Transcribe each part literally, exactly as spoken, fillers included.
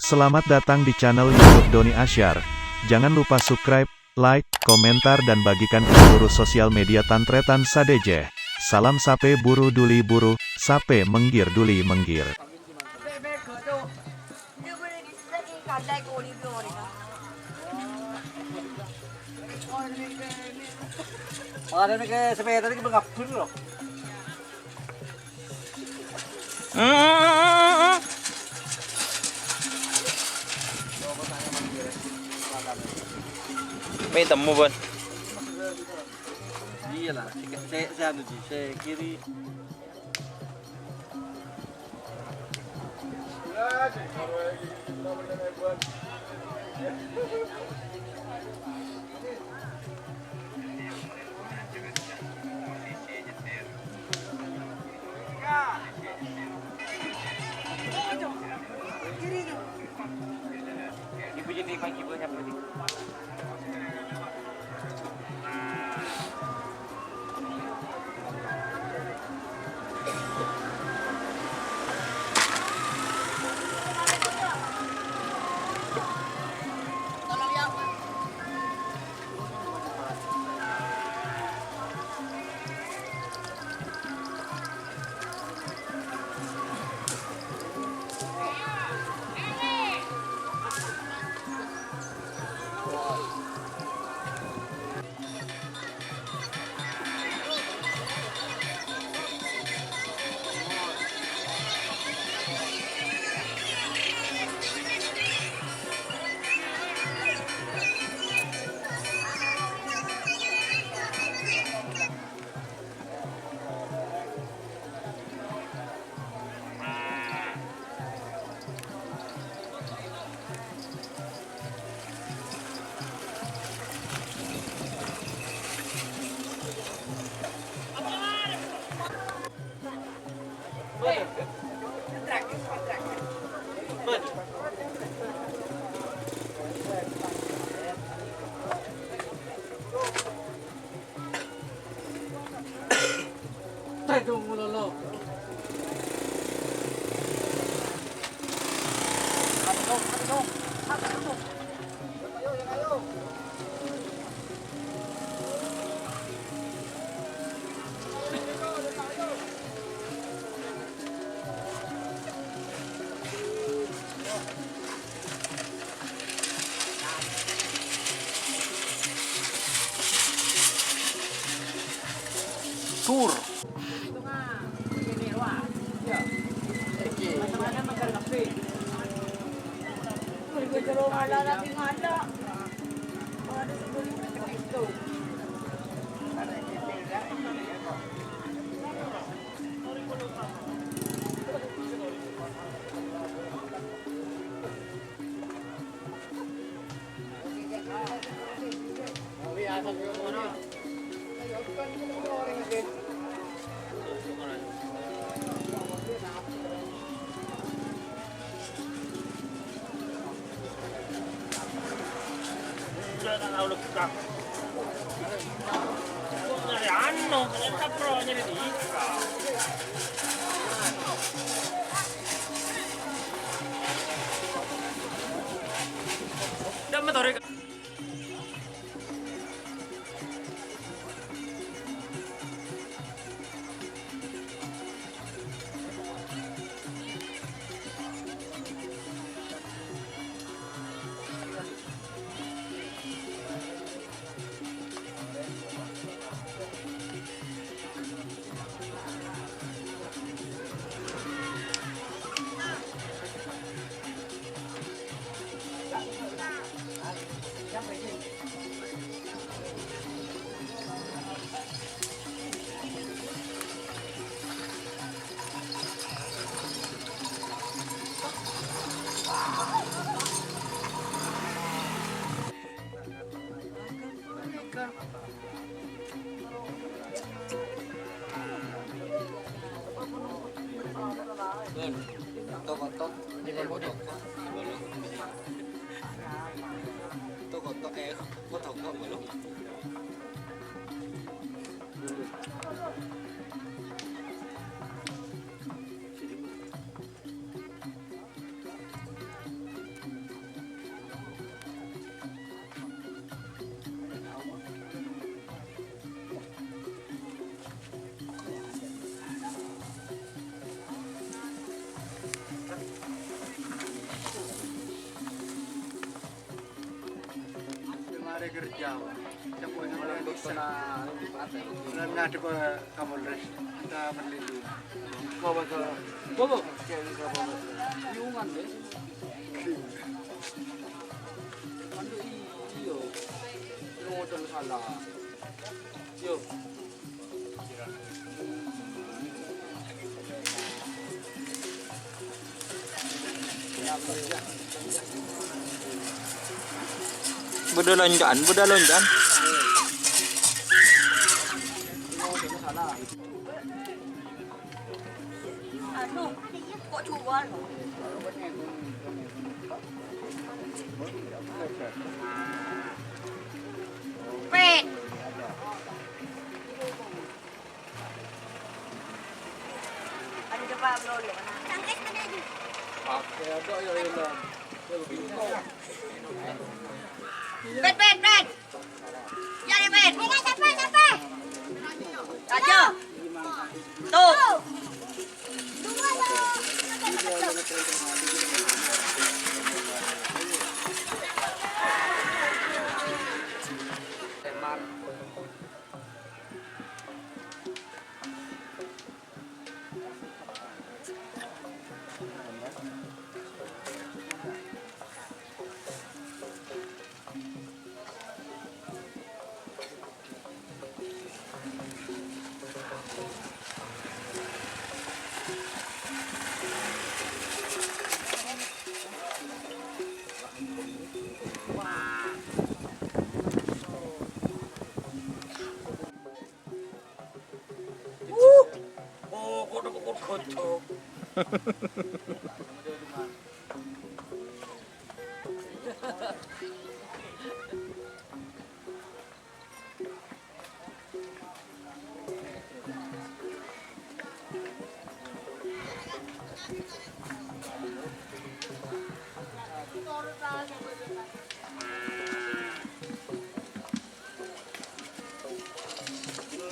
Selamat datang di channel YouTube Doni Asyar. Jangan lupa subscribe, like, komentar, dan bagikan ke seluruh sosial media tan-tarètan sadhâjâ. Salam sapè buru duli buru, sapè mèngghir duli mèngghir. Padahal ke sepeda ini bengkak dulu loh. Hmm, hmm, hmm, hmm, hmm. Mè' temu, Bon. Iya lah, saya, saya, saya anu, Ji, saya kiri. Tur. Tok, tok. Mare kerja. Coba yang lain bisa. Bulan ngadep ke Kapolres. Kita berlindung. Bawa ke, bawa. Ke Kapolres. Liungan, deh. Aduh, iyo. Ngoten salah. Yo. Bâdâ lonja'an, bâdâ lonja'an. Anu, kok jual? Pet. Anu, coba, Bro, yuk. Pakai ada ya, ya, ya. Pet, pet, pet. Cari, pet. Pet, siapa, siapa? Aja. Tuh. Uh, oh, kodok, kodok, kodok.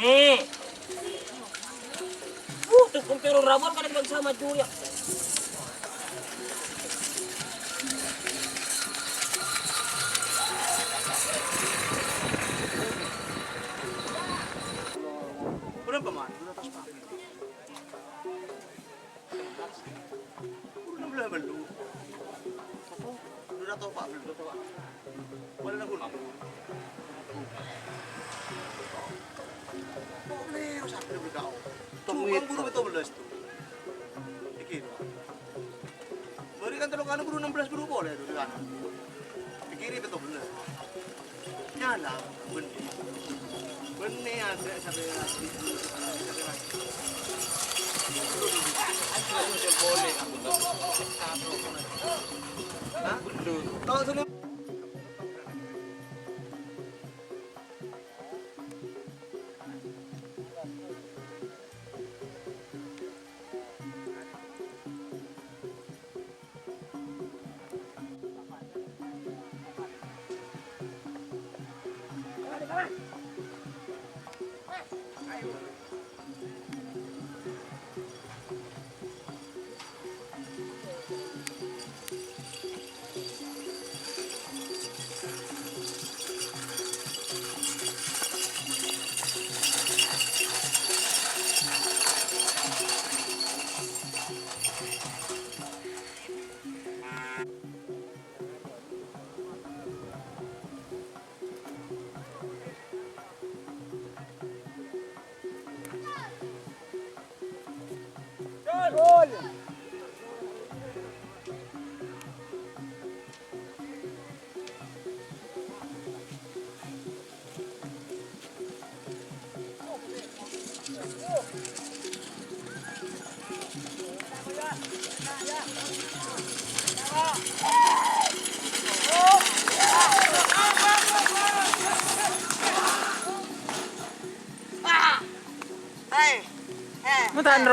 Ini. Uh, terus kompero rawan kan bangsa maju ya. Berapa, Man? Berapa, Pak? Buru ennem bellâs bâllu'. Buru rèya tao pa' bâllu'. Bâllu' bâllu'. Kok lèro sampè' bâllu' tao? Jhughân buru pètto bellâs, to. Iki, to. Bâri' kan tello kalè buru ennem bellâs bâllu' polè, to, di sana. Di kiri pètto bellâs. Nyala, bânnè. Bânnè, Andre, sampai lagi. Hah? Tao sini. Mon ta' noro'